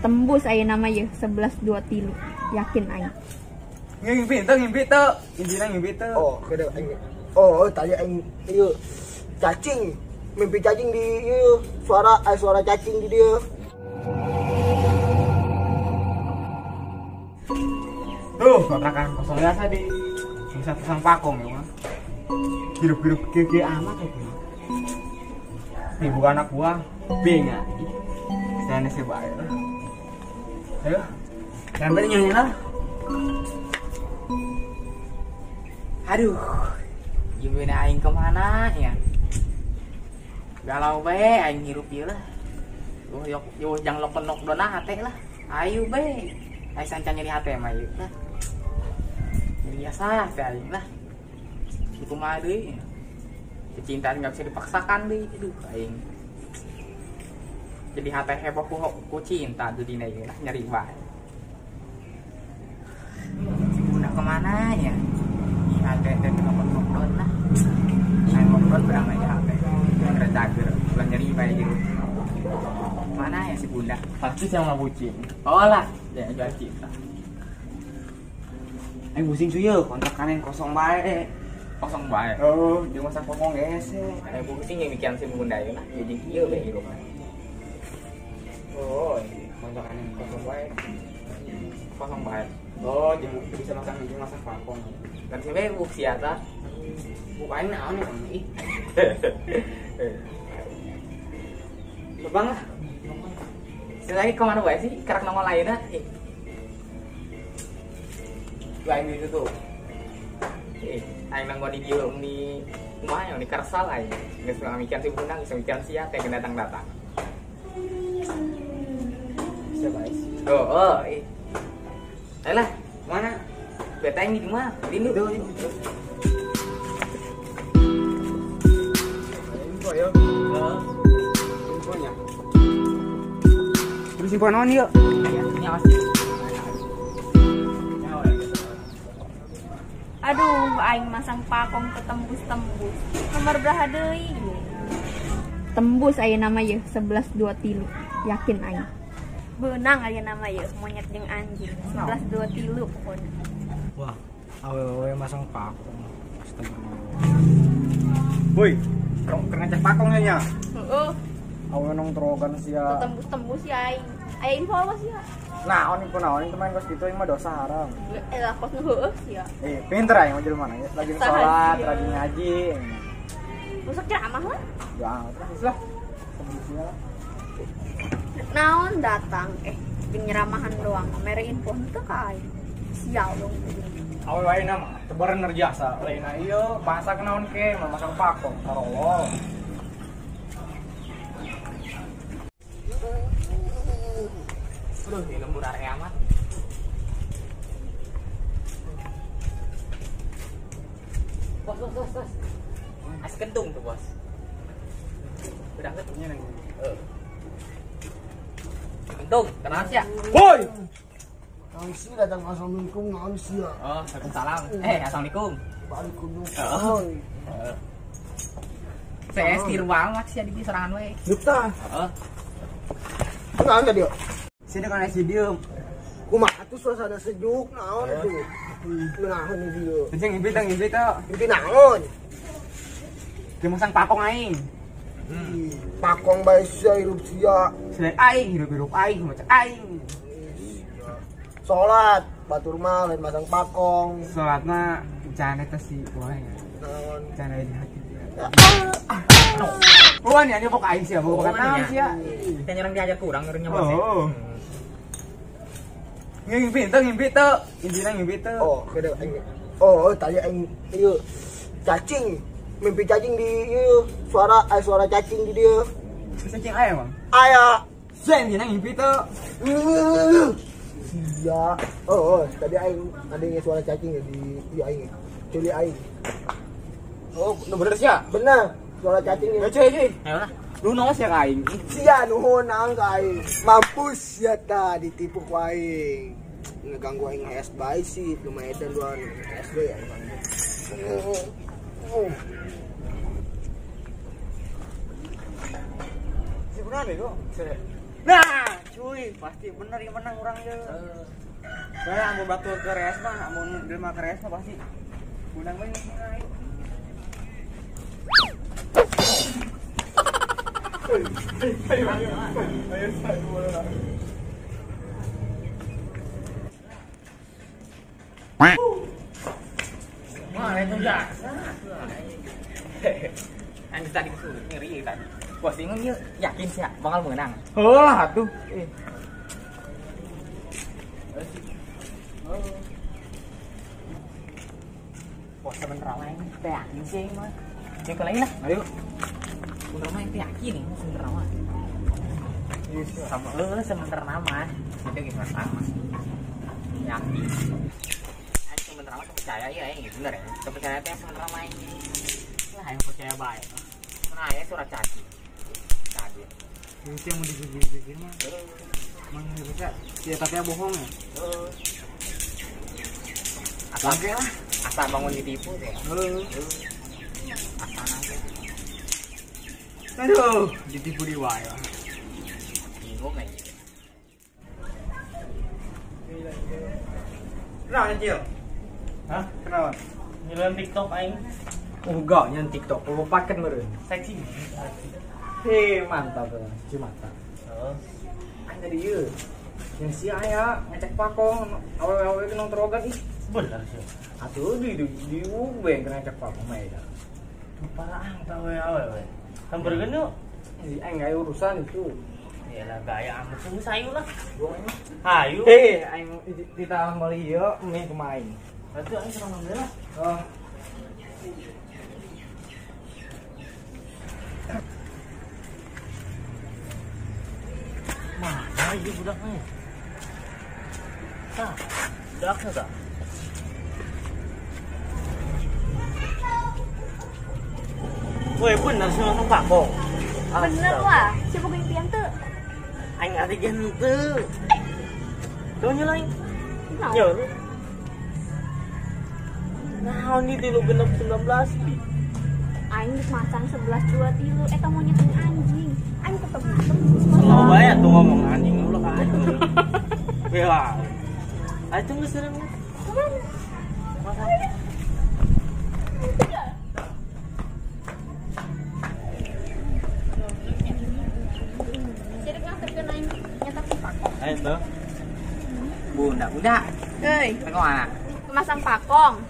Tembus ayeuna mah yeuh 11.23. Yakin aing. Ngimpi teu, ngimpi teu. Intina ngimpi teu. Oh, kede aing. Oh, tadi aing ieu cacing. Mimpi cacing di ieu suara suara cacing di dieu. Tuh, kontrakan kosong biasa di bisa pasang pakong ya mah. Hirup-hirup kieu-kieu amat ya. Nih bukan anak buah, binga. Saya nasi bae lah. Ayo. Sampai nyanyi lah. Aduh, gimana aing kemana ya? Galau be, aing hirup ieu lah. Yo yo jang lokenok dona hate lah. Ayo be. Aing sancan nyeri hate mah ieu lah. Biasa teh aing lah. Kumaha deui? Kecintaan nggak bisa dipaksakan deui. Aduh, aing. Jadi hate heboh ku cinta jadina ieu lah nyeri bae. Si budak kemana ya? Hate teh lokenok lah. Aing lokenok berang aja hate. Cager, bukan nyeri bae gitu. Mana ya si bunda? Pasti saya mau bucin. Oh lah, ya jual cinta. Aing pusing cuy, kontrakan yang kosong bae. Kosong bae. Oh, di masa kosong guys. Aing pusing yang mikiran si bunda ieu lah, jadi kieu bae hirup. Oh, kontrakan yang kosong bae. Kosong bae. Oh, jadi bisa masak bikin masak pakong. Kan si bae buk sia tah. Bukain naon ya ih. Bang lah. Lagi kemana wae sih? Kerak nongol lainna. Ih. Lain gitu tuh. Aing nanggon di dieu ni kumaha yang di kersal aing. Geus mikiran si bunda, geus mikiran sia teh datang-datang. Bisa guys. Oh, oh, ih. Ayolah, mana? Beta aing di rumah. Rindu. Info ya. Infonya. Terus info naon yuk? Ya, ini awas. Aduh, aing masang pakong ketembus-tembus. Nomor beraha deui? Tembus ayeuna mah yeuh 11.23. Yakin aing. Beunang ayeuna mah yeuh monyet jeung anjing. 11.23 pokona. Wah, awewe masang pakong. Astagfirullah. Woi, keur ngecek pakong nya. Heeh. Awewe nong terogan sia. Tembus-tembus ya aing. Aya info apa sia? Naon info naon itu main kos gitu aing mah dosa haram. Eh lah kos nu heueuh sia. Eh, pinter aing mah jelema na. Lagi sholat, lagi ngaji. Rusak ceramah lah. Ya, terus lah. Tembus lah. Naon datang jeung nyeramahan doang, mere info henteu ka aing. Sial dong. Awewe ayeuna mah teu bener jasa. Lain ieu masak naon ke, masang pakong tarolol. Aduh, ini lembur area amat. Bos, bos, bos, bos. As kentung tuh, bos. Udah ketungnya nang. Kentung, kenal sih ya? Woi. Naon sih datang assalamualaikum naon sih ya? Oh, waalaikumsalam. Eh, assalamualaikum. Waalaikumsalam. Saya setir banget sih di serangan we. Duta. Heeh. Naon tadi? Sini kan isi diem. Kumaha tuh suasana sejuk naon tuh. Naon di dieu. Cing ngimpi teh, ngimpi teh. Ngimpi naon? Di masang pakong aing. Pakong bae sia hirup sia. Selain aing hirup-hirup aing macam aing. Salat batur mah lain masang pakong. Salatna jane teh si wae. Naon? Jane di hati. Bukan ya, ini pok aing sia, bukan naon sia. Kita nyerang diajar kurang ngerinya bos. Oh. Ngimpi teu, ngimpi teu. Intina ngimpi teu. Oh, kede aing. Oh, tadi aing ieu cacing. Mimpi cacing di ieu suara suara cacing di dieu. Cacing aya, Bang? Aya. Sia intina ngimpi teu. Sia. Oh, tadi aing ada suara cacing ya di ieu aing. Culi aing. Oh, bener sia? Bener. Suara cacing ya. Cuy, cuy. Ayo lah. Lu nongol sia ka aing. Sia nuhun naon ka aing. Mampus sia tah ditipu ku aing. Ngeganggu aing HS bae sih, lumayan dua HS we ya. Si benar bego. Nah, cuy. Ih, pasti bener yang menang orang ya. Soalnya amun batu ke res mah, amun jelema ke res mah pasti menang bae ayo. Ayo ayo ayo ayo. Wah, itu biasa. Anjing tadi ngeri tadi. Bos bingung yuk, yakin sih bakal menang. Lah tuh. Bos sebenernya ini yakin sih mah. Cek lagi lah. Ayo. Sebenernya itu yakin nih, sebenernya mah. Sama lu sebenernya mah. Itu gimana sama. Yakin. Sebenernya mah percaya ya, ini bener ya. Kepercaya teh sebenernya mah ini. Lah yang percaya baik. Mana ya surat caci. Tadi. Ini yang mau dipikir-pikir mah. Mang bisa. Ya tapi bohong ya. Asal lah. Asal bangun ditipu deh. Asal aja. Aduh, ditipu di wae. Bingung aja. Kenapa Cil? Hah? Kenapa? Nyelam TikTok aing. Enggak, nyen TikTok. Lu paket meureun. Seksi. Hei, mantap tuh. Cuci mata. Heeh. Aing tadi ieu. Yang si aya ngecek pakong, awewe-awewe ke nongtrogan ih. Bener sih. Atuh di ubeng kena ngecek pakong mah eta. Parah tahu awewe. Samperkeun yuk. Ih, aing aya urusan itu. Iyalah gaya amat sih sayu lah. Hayu. Hayu. Eh, aing ditawang meuli ieu mie kumaha aing. Atuh aing serang ngambil lah. Oh. Mana ieu budaknya? Tah, budaknya tah. Woi, bener sih langsung pakong. Bener lah, siapa impian tuh? Aing ada gente. Tuh nyelain. Yo. Nah, ini tilu genep 19 bi. Aing geus masang 11 2 tilu, eta monyet anjing. Aing tetep tembus. Slow bae tuh ngomong anjing lu ka aing. Bela. Aing tunggu sering. Kemana? Masang. Jadi nganterkeun aing nyetak pakong. Ayo tuh. Bunda, bunda. Hei, tengok anak. Masang pakong.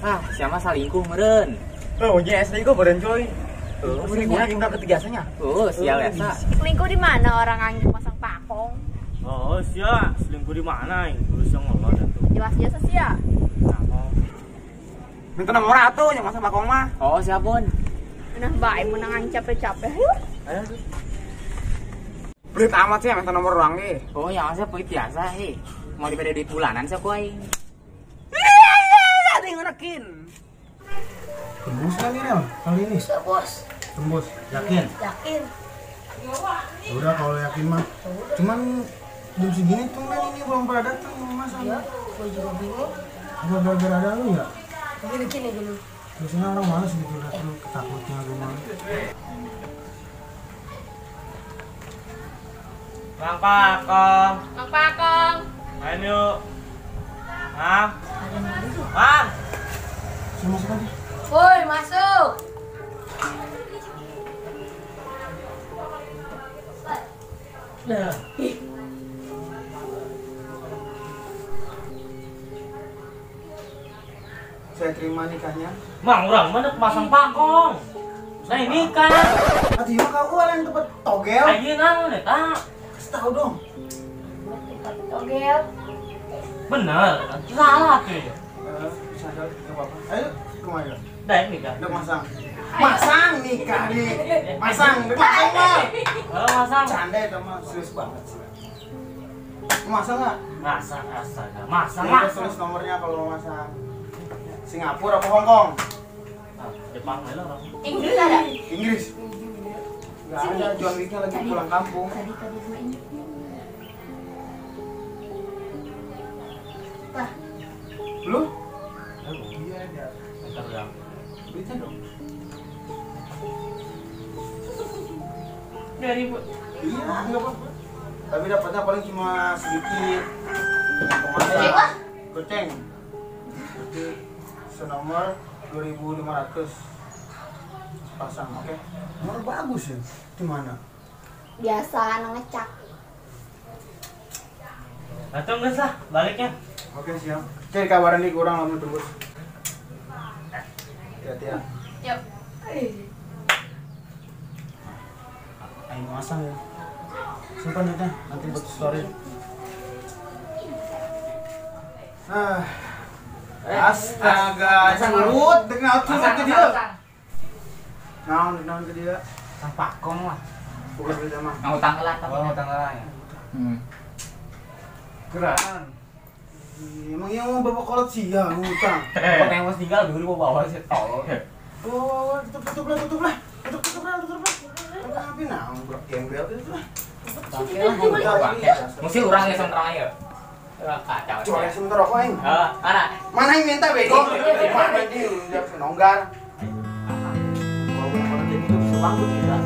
Ah, siapa salingkuh meureun? Oh, nya selingkuh meureun coy. Oh, selingkuh udah ketigasanya. Oh, sial biasa. Selingkuh di mana orang anjing masang pakong? Oh, sia, selingkuh di mana aing? Terus yang ngolot atuh. Jelas-jelas sia. Nah, minta nomor atuh nya masang pakong mah. Oh, siap, Bun. Nah, bae menang aing capek-capek. Ayo. Ayo. Pelit amat sih minta nomor orang ge. Oh, ya masa pelit biasa heh. Mau diberi duit bulanan sih aku aing. Ada yang ngerekin. Tembus kali Rel, kali ini. Bisa, Bos. Tembus, yakin? Yakin. Ya udah kalau yakin mah. Cuman jam segini tumben ini belum pada datang Mas. Iya, gua juga bingung. Apa gara-gara ada lu ya? Gini-gini dulu. Biasanya orang males gitu lihat lu ketakutnya gue mah. Bang Pakong. Bang Pakong. Main yuk. Hah? Bang. Saya masuk aja. Woi, masuk. Nah. Saya terima nikahnya. Mang, orang mana pasang pakong. Saya nikah. Atuh mah kau yang tempat togel. Ayeuna naon eta? Kasih tahu dong. Tempat togel. Bener, salah tuh. Bisa enggak apa-apa. Ayo, kemana? Dah nikah. Udah masang. Masang nikah nih. Masang, masang mah. Oh, masang. Canda itu mah serius banget sih. Masang enggak? Masang, astaga. Masang, masang. Tulis nomornya kalau mau masang. Singapura apa Hong Kong? Ah, Jepang lah orang. Inggris ada? Inggris. Enggak ada, John Wick-nya lagi pulang kampung. Tadi sama ini. Tah. Lu? Iya, ada. Bentar ya. Duitnya dong. Dari Bu. Iya, enggak apa-apa. Tapi dapatnya paling cuma sedikit. Goceng. Berarti senomor 2.500 pasang, oke? Nomor bagus ya. Gimana? Biasa ngecak. Atau enggak sah baliknya. Oke, siap. Cek kabaran di kurang lamun tembus. Hati-hati ya. Yuk. Ayo masang ya. Simpan duitnya, nanti buat story. Ah. Astaga, curut dengan curut ke dia. Naon naon ke dia? Sang pakong lah. Bukan beli sama. Ngutang lah, tapi ngutang lah ya. Geran. Emang yang mau bawa kolot sih ya ngutang. Kok yang mau tinggal dulu mau bawa sih tol. Oh, tutup lah, tutup lah. Tutup lah, tutup lah. Tapi naon bro, gembel itu lah. Mesti urang ya sementara ya. Kacau. Coba sementara rokok aing. Heeh, mana? Mana yang minta bego? Mana dia udah nonggar. Kalau kalau jadi itu bisa bangkrut kita.